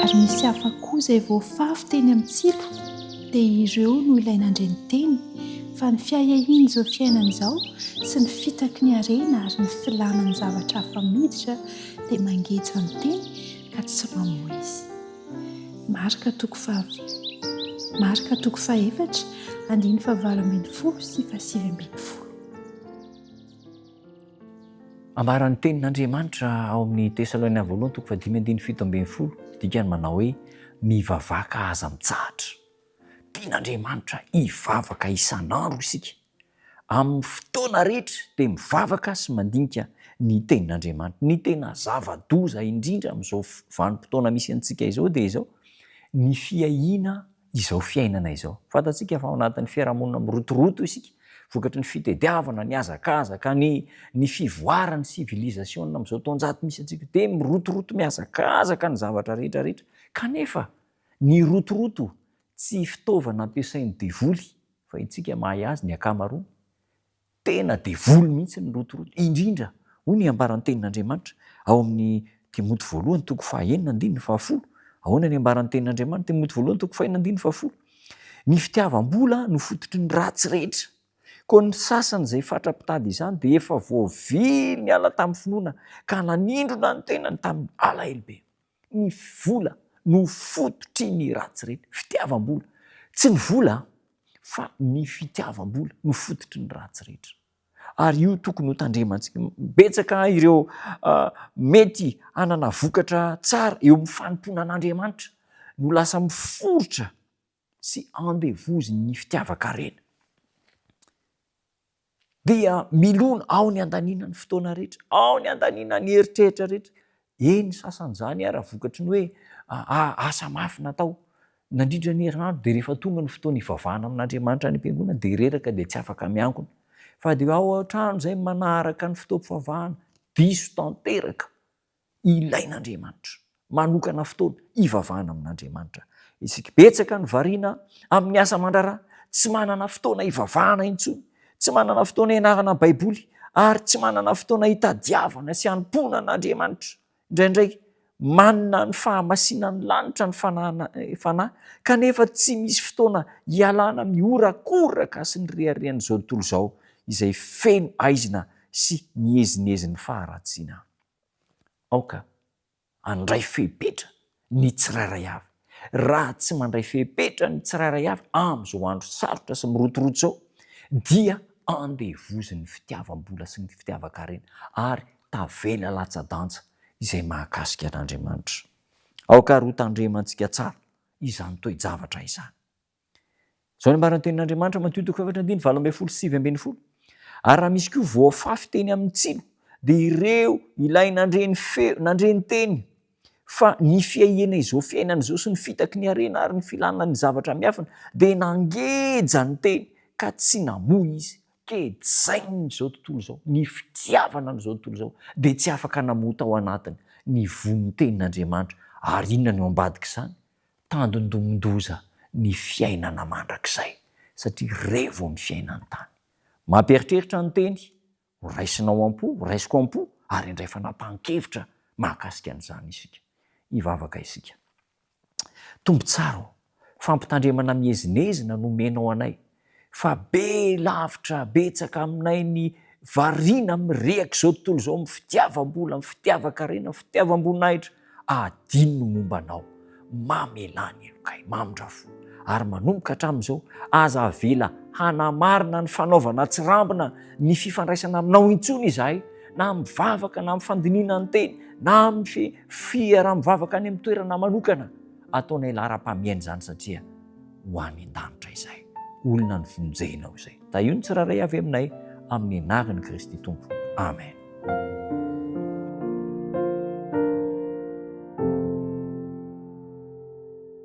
Ary misy hafa koa izay voafafy teny amin'ny tsilo, dia ireo no ilay nandre ny teny, fa ny fiahiahian'izao fiainana izao sy ny fitaky ny harena ary ny filàna ny zavatra hafa miditra dia mangeja ny teny ka tsy mamoa izy. Marka toko faha Marka toko fahefatra, andininy fahavalo 18 sy fahasivy 19. Ambaran'ny Tenin'Andriamanitra ao amin'ny Tesaloniana voalohany toko fahadimy andininy 17, dikany manao hoe mivavaka aza mitsahatra. Tian'Andriamanitra hivavaka isan'andro isika. Amin'ny fotoana rehetra dia mivavaka sy mandinika ny Tenin'Andriamanitra. Ny tena zava-doza indrindra amin'izao vanim-potoana misy antsika izao dia izao, ny fiahiana izao fiainana izao. Fantatsika fa ao anatin'ny fiarahamonina mirotoroto isika, vokatry ny fitediavana, ny hazakazaka, ny ny fivoaran'ny sivilizasiona amin'izao taonjato misy antsika dia mirotoroto mihazakazaka ny zavatra rehetra rehetra. Kanefa ny rotoroto tsy fitaovana ampiasain'ny devoly fa itsika mahay azy ny ankamaroany. Tena devoly mihitsy ny rotoroto, indrindra, hoy ny ambaran'ny Tenin'Andriamanitra ao amin'ny Timoty voalohany toko fahaenina andininy fahafolo. Ahoana ny ambaran'ny Tenin'Andriamanitra? Timoty voalohany toko fahaenina andininy fahafolo. Ny fitiavam-bola no fototry ny ratsy rehetra. Koa ny sasany izay fatra-pitady izany dia efa voavily niala tamin'ny finoana ka nanindrona ny tenany tamin'ny alahelo be. Ny vola no fototry ny ratsy rehetra. Fitiavam-bola. Tsy ny vola fa ny fitiavam-bola no fototry ny ratsy rehetra. Ary io tokony ho tandremantsika. Betsaka ireo mety hanana vokatra tsara eo amin'ny fanompoana an'Andriamanitra no lasa miforitra sy andevozin'ny fitiavan-karena. Dia milona, ao ny andaniana ny fotoana rehetra, ao ny andaniana ny eritreritra rehetra. Eny, ny sasany izany ara vokatry ny hoe asa mafy natao nandritra ny herinandro dia rehefa tonga ny fotoana hivavahana amin'Andriamanitra any am-piangonana dia reraka dia tsy afaka miangona. Fa dia ao an-trano izay manaraka ny fotoam-pivavahana, diso tanteraka. Ilain'Andriamanitra. Manokana fotoana hivavahana amin'Andriamanitra isika. Betsaka ny variana amin'ny asa aman-draharaha, tsy manana fotoana hivavahana intsony, tsy manana fotoana hianarana Baiboly, ary tsy manana fotoana hitadiavana sy hanompoana an'Andriamanitra. Indraindray, manana ny fahamasinan'ny lanitra ny fanahy, kanefa tsy misy fotoana hialana amin'ny horakoraka sy ny reharehan'izao tontolo izao, izay feno haizina sy miezinezin'ny faharatsiana. Aoka handray fepetra ny tsirairay avy. Raha tsy mandray fepetra ny tsirairay avy amin'izao andro sarotra sy mirotoroto izao dia andevozin'ny fitiavam-bola sy ny fitiavan-karena ary tavela latsa-danja izay mahakasika an'Andriamanitra. Aoka ary hotandremantsika tsara izany toe-javatra izany. Izao no ambaran'ny tenin'Andriamanitra, Matio toko fahefatra andininy 18 sy 19, Ary raha misy koa voafafy teny amin'ny tsilo, dia ireo ilay nandre ny feo, nandre ny teny, fa ny fiahiana izao fiainana izao sy ny fitaky ny harena ary ny filana ny zavatra miafina, dia nangeja ny teny, ka tsy namoa izy. Gejain'izao tontolo izao, ny fitiavana an'izao tontolo izao, dia tsy afaka namoa tao anatiny ny voan'ny tenin'Andriamanitra. Ary inona no ambadik'izany? Tandindomin-doza ny fiainana mandrakizay satria revo amin'ny fiainan-tany. Mampieritreritra ny teny, ho raisinao am-po, ho raisiko am-po ary handray fanapahan-kevitra mahakasika an'izany isika. Hivavaka isika. Tompo tsara ô, fampitandremana miezinezina no omenao anay fa be lavitra betsaka aminay ny variana mirehaka izao tontolo izao amin'ny fitiavam-bola, amin'ny fitiavan-karena, amin'ny fitiavam-boninahitra, adino ny momba anao, mamelà ny helokay, mamindrà fo, ary manomboka hatramin'izao, aza avela hanamarina ny fanaovana tsirambina ny fifandraisana aminao intsony izahay, na amin'ny vavaka, na amin'ny fandinihana ny teny, na amin'ny fiaraha-mivavaka any amin'ny toerana manokana. Ataonay laharam-pahamehana izany satria ho any an-danitra izay olona novonjenao izay. Tahio ny tsirairay avy aminay amin'ny anaran'i Kristy Tompo. Amen.